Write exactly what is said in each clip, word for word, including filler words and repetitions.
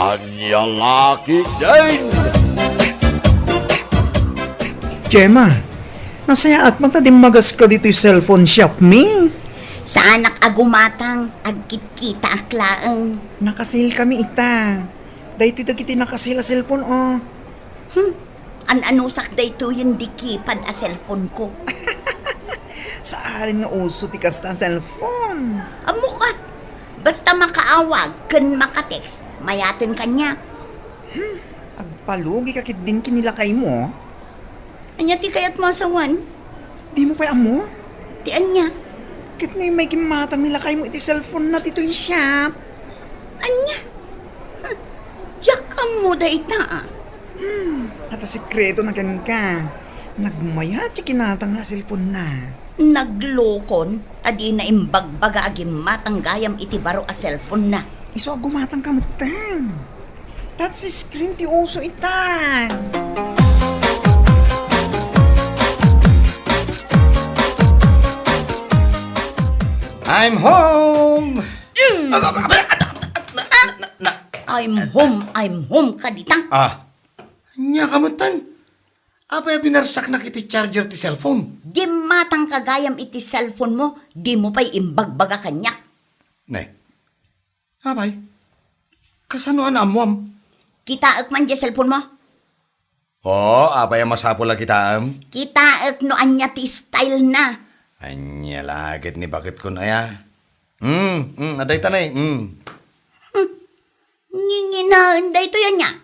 Ania la ketdin? Gemma, nasayaat man ta dimmagas ka ditoy cellphone shop mi. Saanak a gumatang, agkitkitaak laeng. Naka-sale kami ita. Daytoy dagiti naka-sale a cellphone, oh. Hmm. An-anusak daytoyen di keypad a cellphone ko. Saan nga uso ti kasta a cellphone? Ammok a. Basta makaawag ken maka-text, mayaten kaniak. Hmm, agpalugi ka ketdin ken ni lakaymo. Ania ti kayatmo a sawen? Dimo pay ammo? Ti ania? Ket no immay gimmatang ni lakaymo iti cellphone na ditoy shop? Ania? Huh, diak ammo dayta, ah. Hmm, ata sekreto na kenka. Nagmayat ti kinatang na cellphone na. Naglokon, ta dina imbagbaga a gimmatang gayam iti baro a cellphone na. Isu a gumatang ka metten. Touch screen ti uso itan. I'm home! Mm. Ah, ah, ah, ah, ah, na, na, na, na. I'm home, I'm home ka dita. Ah, ania ka metten? Apay a binarsaknak iti charger ti cellphone? Gimmatang ka gayam iti cellphone mo, dimo pay imbagbaga kaniak. Ne. Apay, kasano a naammuam? Kitaek man diay cellphone mo. Oo, apay a masapul a kitaem? Kitaek no ania ti style na. Ania la ket ni baket kun aya? Hmm, hmm, adda ita ne, hmm. Hmm. Nginginaen daytoy ania?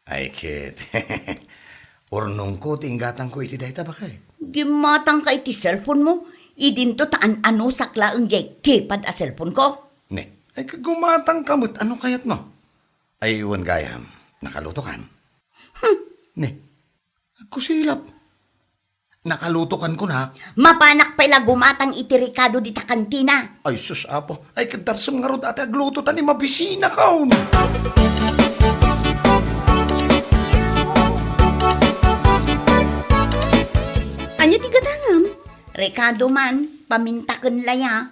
Ay ket, urnongko ti inggatangko iti dayta, baket. Gimmatang ka iti cellphone mo, idinto ta an-anusak laeng diay keypad a cellphone ko. Ne, ay ket gumatang ka met, ano kayatmo? Ay, wen gayam, nakalutokan? Hmm. Ne, agkusilap. Nakalutokan kunak. Mapanak pay la gumatang iti rekado dita kantina. Ay, sus, Apo. Ay, kadarsem ngarud a ti agluto ta ni mabisinakon. Ania ti gatangem? Rekado man, pamintaken la ya.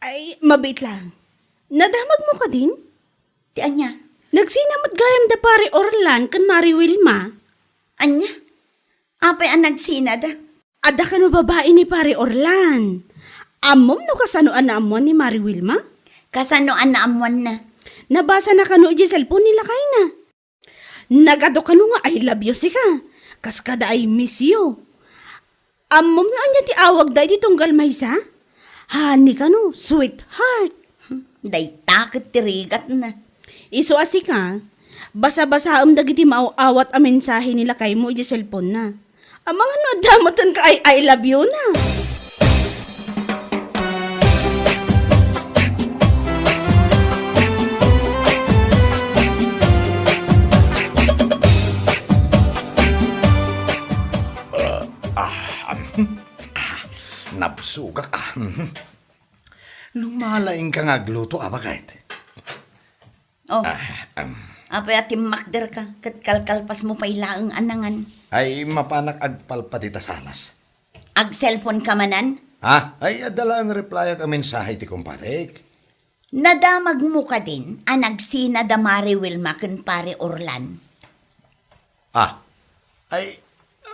Ay, mabiit lang. Nadamagmo kadin? Ti ania? Nagsina met gayam da Pare Orlan ken Mari Wilma. Ania? Apay a nagsinada? Adda kano babai ni Pare Orlan. Ammom no kasano a naammuan ni Mari Wilma? Kasano a naammuanna? Nabasana kano idiay cellphone ni lakayna. Nagadu kano nga "I love you" sika. Kas kada "I miss you." Ammom no ania ti awagda iti tunggal maysa? Honey kano, sweetheart. Dayta ket ti rigatna. Isu a sika, basabasaem dagiti maaw-awat a mensahe ni lakaymo idiay cellphone na. Amangan no adda met ti "I, I love you" na. Ah, ah, ah, nabsogak, ah, mhm. Lumalaingka nga agluto, a, baket? Oh. Ah, um. Apay a timmakderka, ket kalkalpasmo pay laeng a nangan? Ay, mapanak agpalpadi ta salas. Ag-cellphone ka manen? Ha? Ay, adda laeng replyak a mensahe ti kumparek. Nadamagmo kadin a nagsina da Mari Wilma ken Pare Orlan? Ah, ay,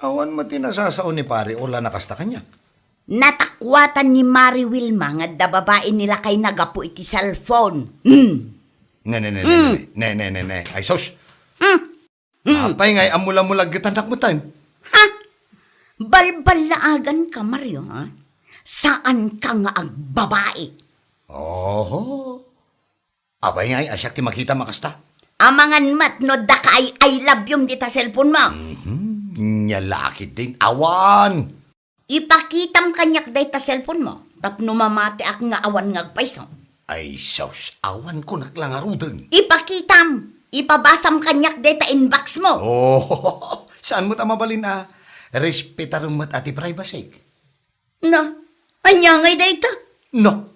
awan met ti nasasao ni Pare Orlan a kasta kaniak. Natakuatan ni Mari Wilma nga adda babai ni lakayna gapu iti cellphone. Hmm. Ne, ne, ne, ne, Hmm. ne, ne, ne, ne. Ay, sus! Hmm. Hmm. Apay nga ay ammulamulag ket annak metten? Ha? Balballaagan ka, Mario, ha? Saan ka nga agbabai? Oho. Apay nga ay, a siak ti makitam a kasta? Amangan met no adda ka ay "I love you" dita cellphone mo. Mhm. Nia la ketdin, awan. Ipakitam kaniak dayta cellphone mo, tapno mamatiak nga awan nga agpayso. Ay, sus, awan kunak la ngaruden. Ipakitam, ipabasam kaniak dayta inbox mo. Oh, saan met a mabalin a respetarem met a ti privacy? No, ania ngay dayta? No,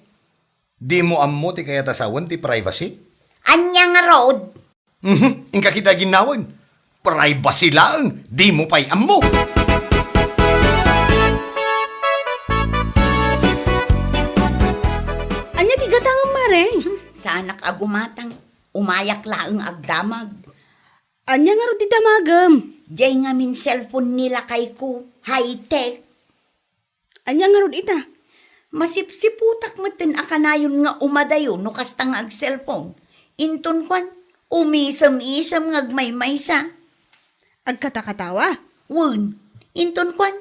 dimo ammo ti kayat a sawen ti privacy? Ania ngarud? Mhm, inka kita ginnawen. Privacy laeng, dimo pay ammo. Ania ti gatangem, Mare? Hmm, saanak a gumatang. Umayak laeng agdamag. Ania ngarud ti damagem? Jay ngamin cellphone ni lakayko, high-tech. Ania ngarud ita? Masipsiputak metten a kanayon nga umadayo no kasta nga ag-cellphone. Inton kuan, umisem-isem nga agmaymaysa. Agkatakatawa? Wen, inton kuan,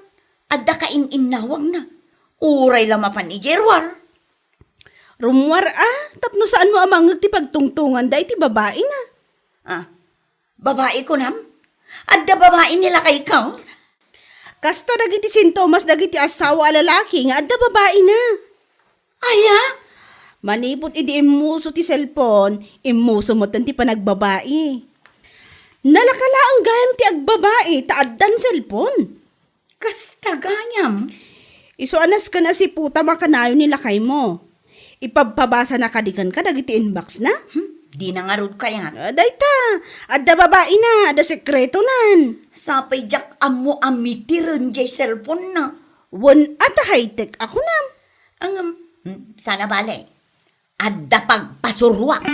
adda kain-innawagna. Uray la mapan idiay ruar. Rummuar a, tapno saanmo a mangngeg ti pagtungtonganda iti babaina. Ah, babai kunam? Adda babai ni lakayko? Kasta dagiti sintomas dagiti asawa a lalaki nga adda babaina. Aya? Manipud idi immuso ti cellphone, immuso metten ti panagbabai. Nalaka laeng gayam ti agbabai ta addan cellphone. Kasta gayam? Isu a nasken a siputam a kanayon ni lakaymo. Ipabpabasana kadi kenka dagiti inbox na? Hmm, dina ngarud kayat. Ah, dayta, adda babaina, adda sekretonan. Sapay diak ammo a mitiren jay cellphone na. Wen a ta high-tech a kunam. Ngem, hmm, saan a bale. Adda pagpasuroak.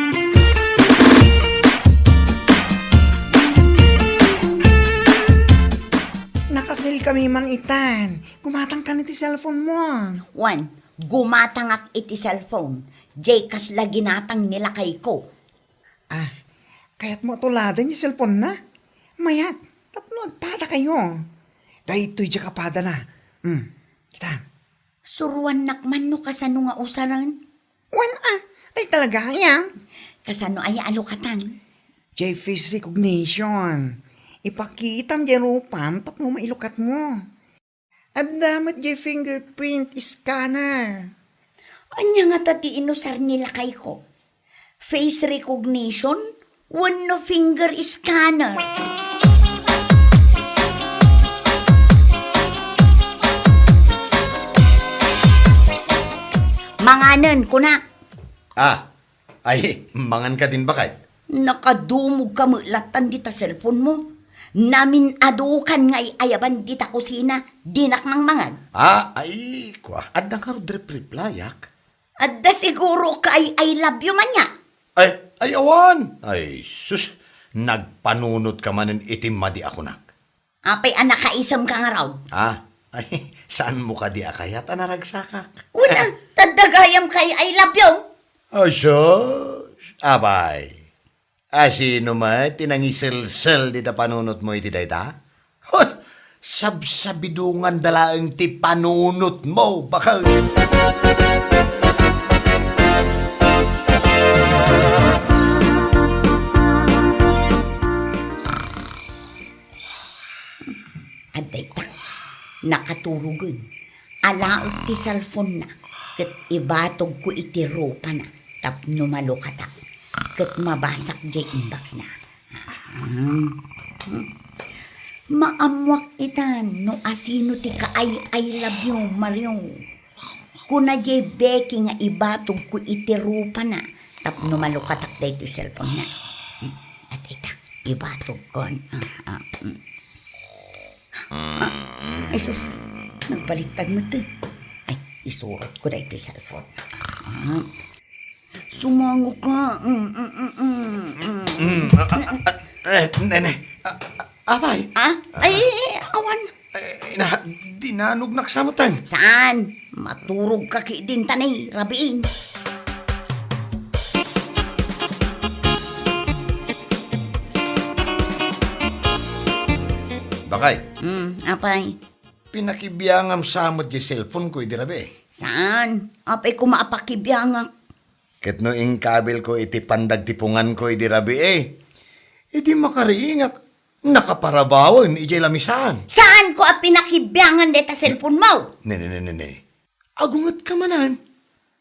Nakaselkami man itan. Gumatangkan iti cellphone mo. Wen, gumatangak iti cellphone. Jay kasla ginatang ni lakayko. Ah, kayatmo a tuladen ti cellphone na? Mayat, tapno agpadakayo. Daytoy diak a padana. Hmm, kita. Suruannak man no kasano nga usaren? Wen a, tay talaga aya. Kasano aya a lukatan? Jay face recognition. Ipakitam jay rupam tapno mailukatmo. Adda met jay fingerprint scanner. Ania ngata ti inusar ni lakayko? Face recognition wenno finger scanner? Manganen, kunak. Ah, ay, mangan ka din, baket. Nakadumog ka met lattan dita cellphone mo. Namin-adukan nga ay-ayaban dita kusina, dinak mangmangan. Ah, ay, kua, adda ngarud replayak. Adda siguro ka ay I love you man ya. Ay, ay, awan. Ay, sus, nagpanunot ka manen iti madi a kunak. Apay a nakaisem ka ngarud? Ah, ay, saanmo kadi a kayat a naragsakak? Wen a, ta adda gayam ka ay I love you. Ay, sus, apay. A sino met ti nangiselsel dita panunotmo iti dayta? Hoy! Sabsabidonganda laeng ti panunotmo, baket! Adda ita, nakaturogen. Alaek ti cellphone-na, ket ibatogko iti rupana tapno malukatak, ket mabasak jay inbox-na. Hmm. Maammoak itan no asino ti ka-I, I love you, Mario. Kuna jay Becky nga ibatogko iti rupana tapno malukatak daytoy cellphone-na. Hmm. At ita, ibatogkon. Ah, ah, hmm. Ah, ay sus, nagbaliktad met. Ay, isurotko daytoy cellphone. Ah. Sumango ka. Mm, mm, mm, mm, mm. Mm, ah, ah, ah, eh, nene. Ah, ah, apay? Ah? Ay, awan. Eh, na, dinanognak sa met. Saan? Maturog ka ki dinta ni rabiin. Baket. Hmm, apay? Pinakibiangam sa met di cellphone ko idi rabii. Saan? Apay koma a pakibiangak? Ket no inkabilko iti pandagtipunganko idi rabii, idi makariingak, nakaparabawen idiay lamisaan. Saanko a pinakibiangan dayta cellphone mo? Ne, ne, ne, ne, ne. Agungetka manen.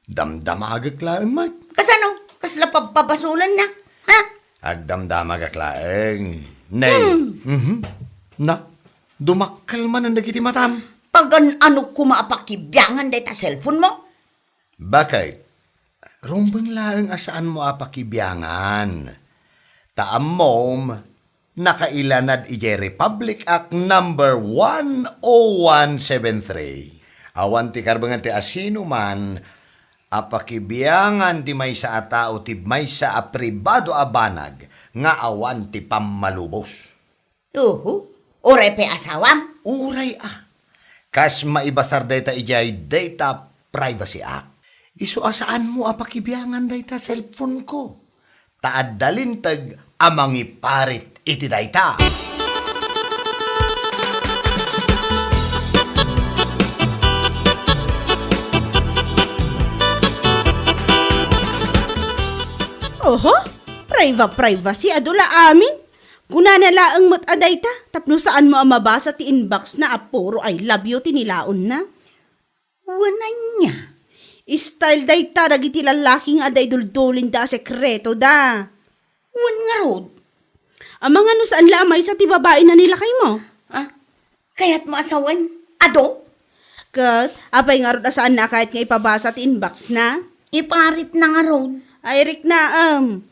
Damdamagek laeng met. Kasano? Kasla pabpabasolenna? Ha? Agdamdamagak laeng. Ne. Hmm. Mhm. Na, dumakkel manen dagiti matam. Pagan-ano koma a pakibiangan dayta cellphone mo? Baket? Rumbeng laeng a saanmo a pakibiangan. Ta ammom, nakailanad idiay Republic Act number one oh one seven three. Awan ti karbengan ti asinoman a pakibiangan ti maysa a tao ti maysa a pribado a banag nga awan ti pammalubos. Uhu, uray pay asawam? Uray a. Kas maibasar dayta idiay dayta Privacy Act, isu a saanmo a pakibiangan dayta cellphone-ko. Ta adda linteg a mangiparit iti dayta. Oho, priva-privacy adu la amin. Kunana laeng met a dayta, tapno saanmo a mabasa ti inbox-na a puro "I love you" ti nilaonna. Wen ania? Style dayta dagiti lallaki nga adda iduldulinda a sekretoda. Wen ngarud? Amangan no saan la a maysa ti babaina ni lakaymo? Ah, kayatmo a sawen? Adu? Ket apay ngarud a saanna a kayat nga ipabasa ti inbox-na? Iparitna ngarud. Ay, riknaem.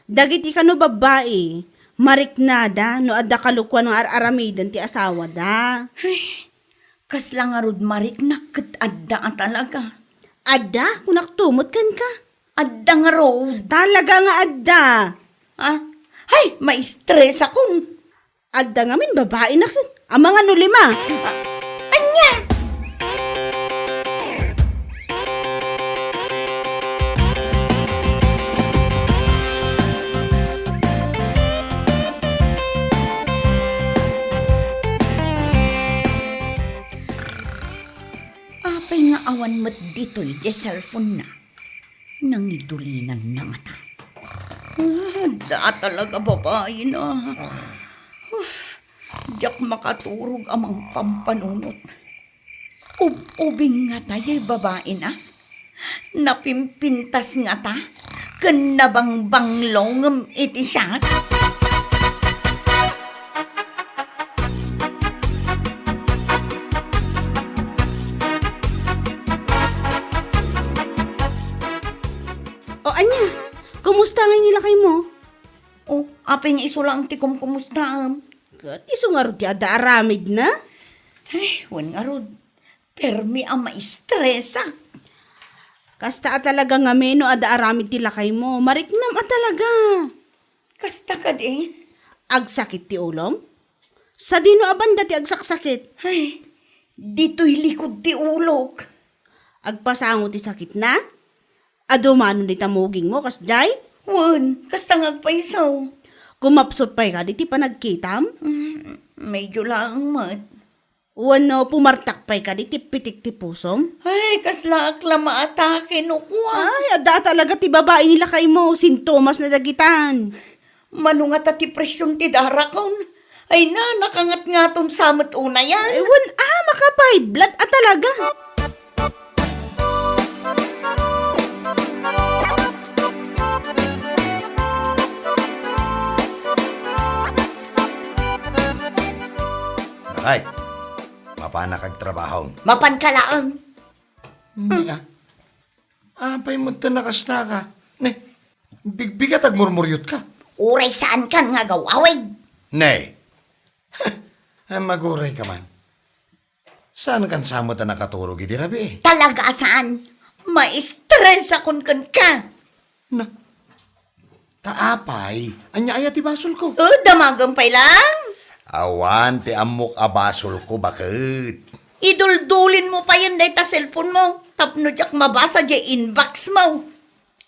Dagiti kano babbai, mariknada no adda kalokuan nga ar-aramiden ti asawada. Ay, kasla ngarud marikna ket adda a talaga. Adda? Kunakto met kenka. Adda ngarud. Talaga nga adda. Ah? Ay, maistresakon. Adda ngamin babaina ket amangan no lima. Ah, ania? Apay nga awan met ditoy diay cellphone-na? Nangidulinanna ngata. Ah, adda talaga babaina. Ah, diak makaturog a mangpampanunot. Ub-ubing ngata diay babaina. Napimpintas ngata ken nabangbanglo ngem iti siak. O ania, kumusta ngay ni lakaymo? O, apay nga isu laeng ti kumkumustaem? Ket isu ngarud ti adda aramidna? Ay, wen ngarud. Permi a maistresak. Kasta a talaga ngamin no adda aramid ti lakaymo. Mariknam a talaga. Kasta kadi? Agsakit ti ulom? Sadino a banda ti agsaksakit? Ay, ditoy likod ti ulok. Agpasango ti sakitna? Adu manen dita mugingmo, kasdiay? Wen, kasta nga agpayso. Kumapsut pay kadi ti panagkitam? Mm, medyo laeng met. Wenno pumartak pay kadi ti pitik ti pusom? Ay, kaslaak la maatake no kua. Ay, adda talaga ti babai ni lakaymo, sintomasna dagitan. Mano ngata ti presion ti darakon? Ay na, nakangatngaton sa met unayan. Ay, wen a, maka-high blood a talaga. Ay, mapanak agtrabaho. Mapanka laeng. Nia, apay met ta nakastaka? Ne, bigbigat agmurmuriotka. Uray saankan nga agaw-awid. Ne. Ay, magurayka man. Saankan sa met a nakaturog idi rabii? Talaga a saan. Maistresakon kenka. Na, ta apay, ania aya ti basolko? O, damagem pay lang. Awan ti ammok a basolko, baket. Iduldulinmo payen dayta cellphonemo tapno diak mabasa diay inboxmo.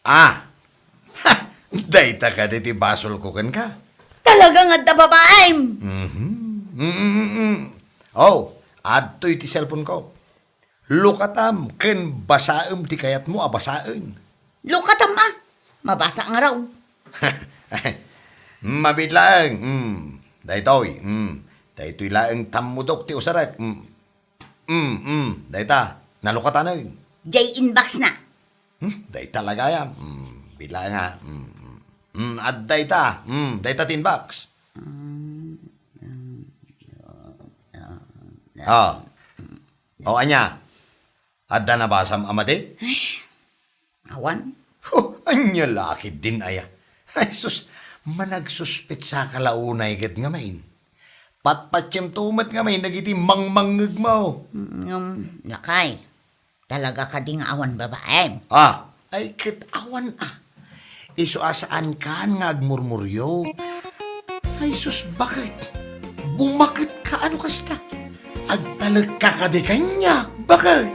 Ah! Ha! Dayta kadi ti basolko kenka? Talaga nga adda babaim! Mhm. Mm, mm, mm. Oh, adtoy ti cellphoneko. Lukatam ken basaem ti kayatmo a basaen. Lukatam a? Mabasa ngarud. Mabiit laeng. Mm. Daytoy. Mm. Daytoy laeng tammudok ti usarek. Mm. Mm, mm. Dayta. Nalukatanen. Diay inboxna. Hmm? Dayta la gayam. Mm. Biit laeng a. Mm, mm. Mm, adda ita. Mm, dayta ti inbox. Mm, mm, mm, mm. Ah. O, ania? Adda nabasam a madi? Ay, awan. Huh, ania la ketdin aya? Ay, sus, managsuspetsaka la unay ket ngamin. Patpatiemto met ngamin dagiti mangmangngegmo. Mm, lakay. Talaga kadi nga awan babaem? Ah, ay ket awan a. Isu a saankan nga agmurmurio. Ay sus, baket? Bumaket ka ano kasta? Agtalek ka kadi kaniak, baket?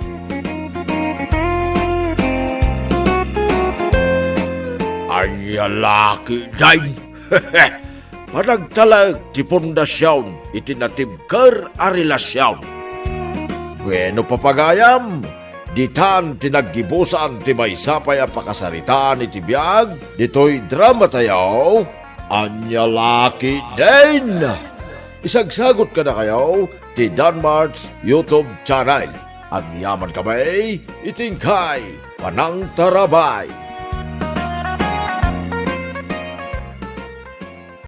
Ania la ketdin? Panagtalek ti pundasion iti natibker a relasion. Bueno, papagayam, ditan ti naggibusan ti maysa pay a pakasaritaan iti biag ditoy dramatayo, Ania la ketdin? Isagsagot kadakayo ti Danmart's YouTube channel. Agyamankami iti inkay panangtarabay.